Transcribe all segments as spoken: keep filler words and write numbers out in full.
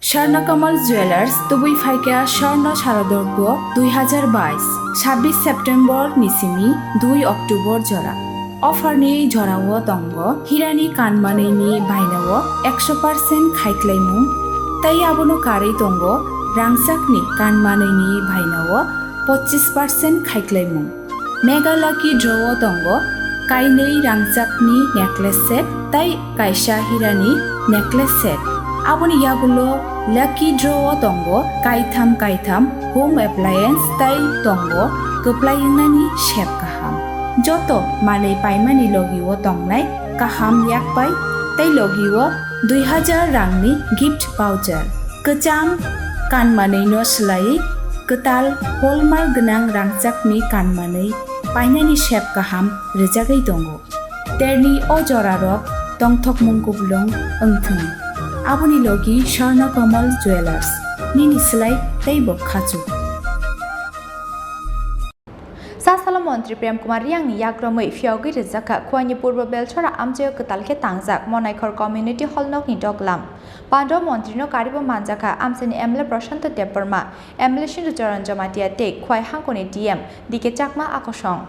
Swarna Kamal Jewelers, tubui phaikha Swarna Sharadorgo dui hazar bais, sabbish September ni simi dui October jora. Offer ni jorao tongo hirani kanmanwi ni bainao ekso percent khaiklaimung, tei abono karwi tongo rangchakni kanmanwi ni bainao pochis percent khaiklaimung. Mega Lucky Draw o tongo kainwi rangchakni necklace set tei kaisa hirani necklace set. Aboni yagulo Lucky Draw o tongo kaitham kaitham home appliance tei tongo kwplai wngnani sep kaham. Joto manwi paimani logi o tongnai kaham yakpai tei logi o dui hazar rangni gift voucher. Kwcham kanmanwi no swlaiwi kwtal hallmark gwnang rangchakni kanmanwi painani sep kaham rwjagwi tongo. Terni o jorarok tongthokmung kuplung wngthung. Aboni logi Swarna Kamal Jewelers, nini slai teibo khachuk. Sasalo Montri Prem Kumar Riyangni yakromwi phiyogwi rwjakha Khwaini Purbo Belchora amchaio kwtal khe tangjak Monaikhor Community Hall nokni doglam. Pandao Montrino karibo manjakha amchaini M L A Prashanto Debbarma, M L A Sindhu Charan Jamatia tei Khwai hangkoni D M D K Chakma akosong.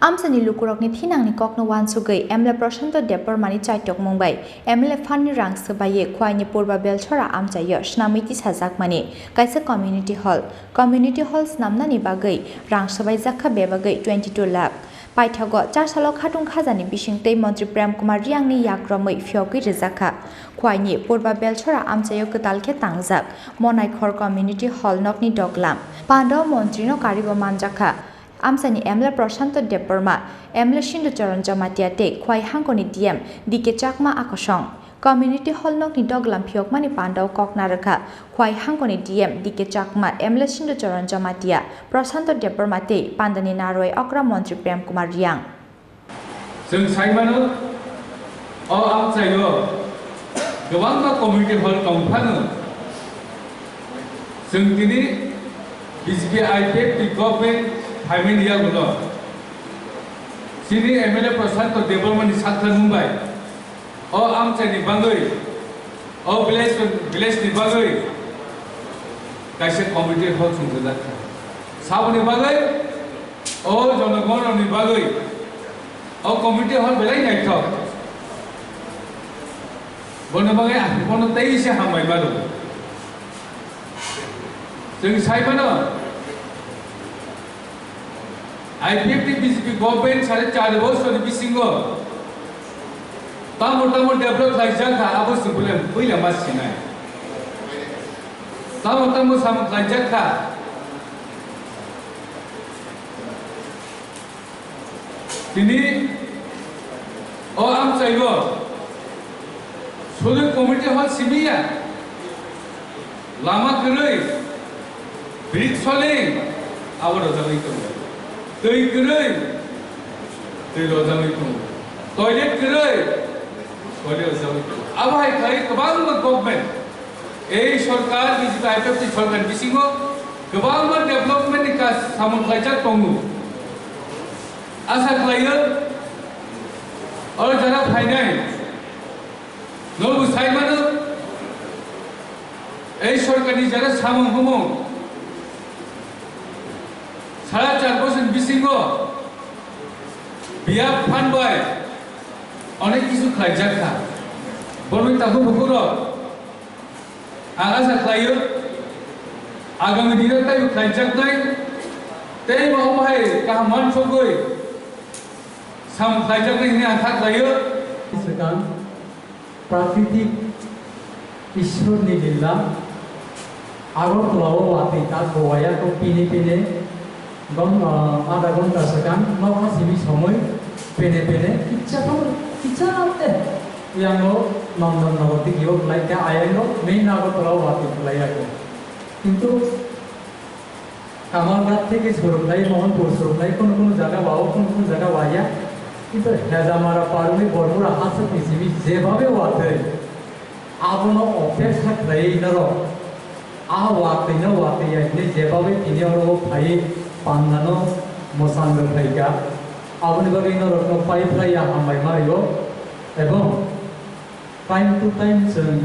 Amchaini lukurokni thinangni kokno uansugwi M L A Prashanto Debbarmani chaitokmung bai M L A phanni rang swbaiwi Khwaini Purba Belchora amchaio swnamwi tisajakmani kaisa community hall. Community hall snamnani bagwi rang swbaijakha bebagwi twenty two lakh. Paithago chasalo khatung khajani bisingtwi Montri Prem Kumar Riyangni yakromwi phiyogwi rwjakha. Khwaini Purba Belchora amchaio kwtal khe tangjak Monaikhor Community Hall nokni doglam. Pandao Montrino karibo manjakha. Amchaini M L A Prashanto Debbarma, M L A Sindhu Charan Jamatia tei Khwai hangkoni D M D K Chakma akosong. Community Hall nokni doglam phiyokmani pandao kok narwkha Khwai hangkoni D M D K Chakma, M L A Sindhu Charan Jamatia, Prashanto Debbarma tei pandani narwai okra Montri Prem Kumar Riyang. Chwng sai mano, o amchaio kwbangma community hall tong phano, chwng tini B J P I P F T government phaimani yagulo chini M L A Prashanto Debbarmani sakthar mungbai o amchaini bagwi, o village, village ni bagwi kaisa community hall chwngjak kha. Saboni bagwi, o jonogonrokni bagwi o community hall belai naithok. Bono bagwi ang bono tei se hambai mano. Chwng sai mano, I P F T B J P government sare char bosorni bisingo tamo tamo develop khlaijak kha, abo se bole puila ma sinai. Tamo tamo samung khlaijak kha. Tini o amchaio sudhu community hall simi ya, lama kwrwi, brick soling, abo rwjagwi tongo. Twi kwrwi, twi rwjagwi tongo. Toilet kwrwi, toilet rwjagwi tongo. Abo hai khlai kwbangma government, ei sorkar, B J P I P F T sorkar bisingo kwbangma development ni kaj samung khlaijak tongo. Asa khlaio, oro jara phainai, norokbo sai mano, ei sorkarni jara samung humung, sara char bosor bisingo biya phan bai onek kisu khlaijak kha. Borokni takhuk bukhuk rok, ang asa khlaio, agami dino teibo khlaijaknai, teibo omo hai kaham uansugwi samung khlaijaknai hwnwi ang kha khlaio. Swkang, Prakriti Ishwar ni lila, Agartala o watwi tak bo waya kok pine pine, gom, ah, adha ghonta swkang nokha simi somoi pene pene kitsa thang kitsa te yango nondon nogo tigi o khlai kha ayang o main Agartala o watwi khlai ya kho. Kintu Kamalghat theke suru khlai, Mohanpur suru khlai, kono kono jaga wa o, kono kono jaga wa ya. Kintu Hejamara parwi Bormura hasuk ni simi jebhabe watwi Abono opekha khlaiwi norok a watwino watwi ya hwnwi jeba bai tini oro o phaiwi pandano mwsang rwkhaikha. Aboni bagwi norokno pai phlai ya hambai ma rio, ebong time to time chwng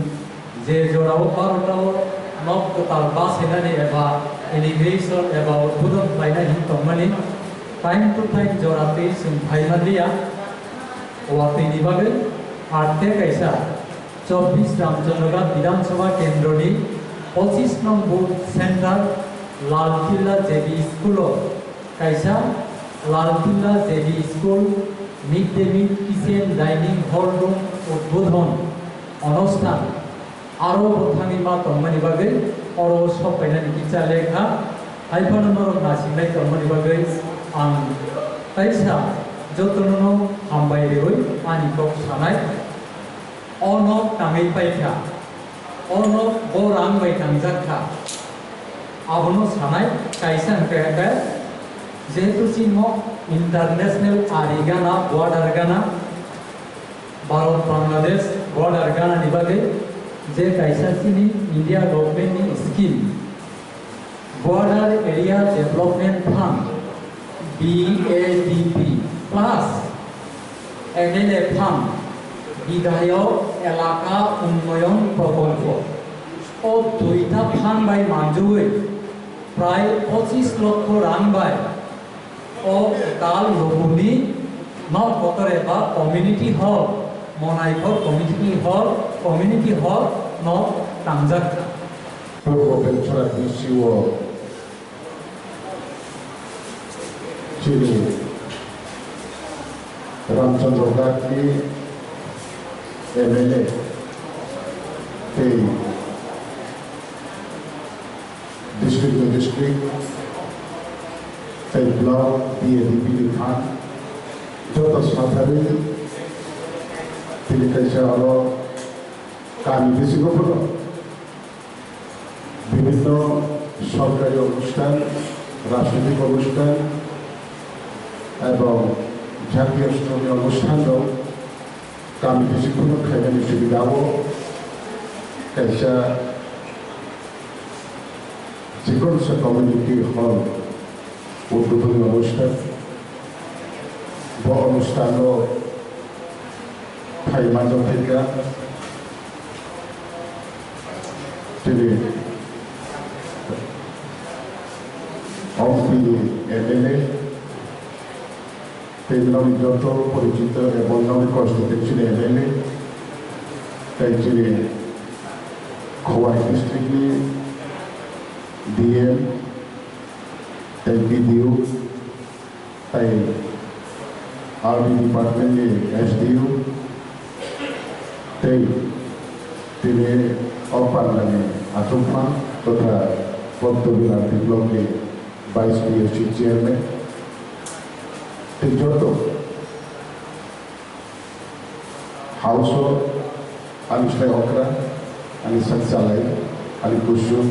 Je jorao barotao nok kwtal basainani eba inauguration eba udbodon khlainai hin tongmani, time to time jora twi chwng phai manliya. Watwini bagwi arte kaisa chobbish Ramchandra Ghat Bidhan Sabha Kendroni pochish nong booth center Lalkilla J B School-o kaisa Lalkilla J B School Mid Day Meal Kitchen Dining Hall Room Udbodhon Onusthan aro bo thangwi ma tongmani bagwi oro sok painani kisa lekha. Hai phano norok nasingnai tongmani bagwi ang kaisa jotono hambai riwi ani kok sanai. O nok tangwi paikha, o nok bo rang bai tangjak kha. Abono sanai kaisa hwnkhe hwnkhe, jehetu chini nok international ari gana, border gana, Bharat Bangladesh border gana ni bagwi je kaisa chini India government ni scheme, Border Area Development Fund, B A D P, plus M L A Fund, Bidhayok Elaka Unnoyon Prokolpo. O duita fund bai manjui prai pochish lokho rang bai o tal lukuni nok kotor eba community hall, Monaikhor community hall, community hall nok tangjak kha. Purbo Belchara D C o chini Ramchandra Ghat ni M L A tei district to district tei block B A D P ni phan joto satharwi tini kaisa oro kami bisingo phano bibhinno sorkari onusthan, rajnitik onusthan ebong jatiyo sthorni onusthan rok kami bisingtwi khainani subida o kaisa chikonsa community hall udbodhoni onusthan. Bo onusthan o phai manjak phaikha chini Ompi ni M L A, tei nokni joto porichito ebong nokni constituency ni M L A, tei chini Khowai district ni D M, tei B D O, tei R D department ni S D O, tei tini o panda ni achukma totha Bottobi R D block ni Vice P S C chairman, tei joto house o ani slai okra, ani sak chalai, ani kusu,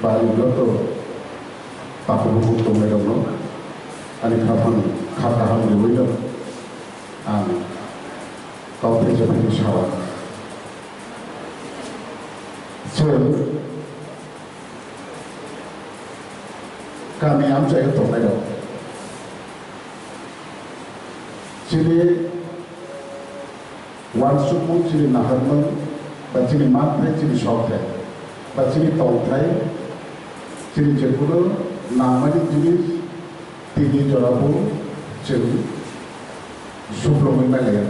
ba ani joto takhuk bukhuk tongnai rokno ani khaphang kha kaham riwi no ang kok phaisa phaisa sawa. Chwng kami amchaio tongnai rok chini uansukmung, chini naharmung, ba chini manthai, chini sokthai, ba chini tongthai, chini jekunu nangmani jinis tini jorabo chwng suplungwi mailaio.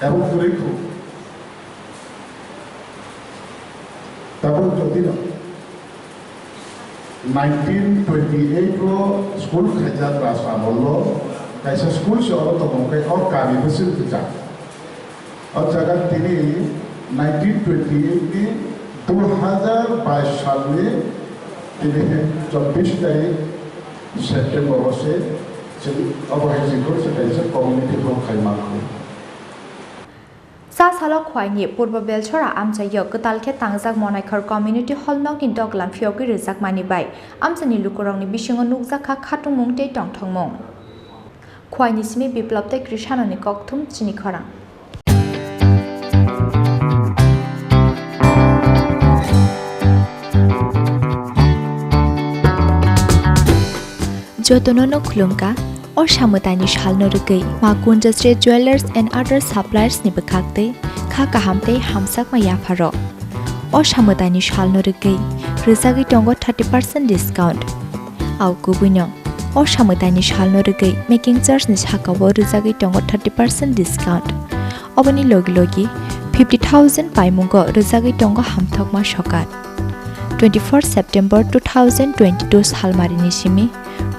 Abo kwrwi kho. Tabuk jotino nineteen twenty-eight o school khaijak Raj Amol o kaisa school se oro tongmung khe o kami bwswk kwchang. O jaga tini nineteen twenty-eight ni dui hazar bais salni tini chobbish tarik September o se chwng obo hai jikor se kaisa community hall khai mankho. Sa salo Khwaini Purbo Belchora amchaio kwtal khe tangjak Monaikhor Community Hall nokni doglam phiyogwi rwjakmani bai amchaini lukurokni bisingo nukjak kha khatungmung tei tongthokmung. Khwaini simi Biplop tei Krishanoni kokthum chini khorang. Jotono no khulumkha. O samwtaini salno rwgwi Ma Kunjasri Jewellers and Other Suppliers ni bwkhak tei kha kaham tei hamsakma yapharok. O samwtaini salno rwgwi rwjagwi tongo thirty percent discount. Au kubuino o samwtaini salno rwgwi making charge ni sakao rwjagwi tongo thirty percent discount. Oboni logi logi fifty thousand paimungo rwjagwi tongo hamthokma sokat. Twenty-four September two thousand twenty-two salmarini simi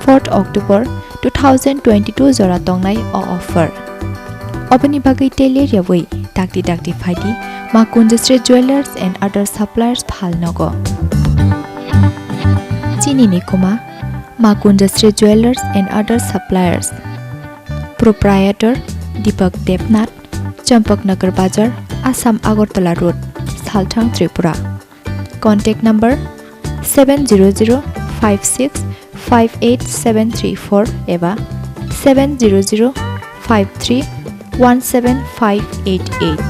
fourth October two thousand twenty-two jora tongnai o offer. Oboni bagwi tei ler yawi dakti dakti phaidi Ma Kunjasri Jewellers and Other Suppliers phalnogo. Chini ni kuma Ma Kunjasri Jewellers and Other Suppliers. Proprietor Deepak Debnath, Champaknagar Bazar, Assam Agartala Road, Salthang, Tripura. Contact number seven zero zero five six five eight seven three four eba seven zero zero five three one seven five eight eight.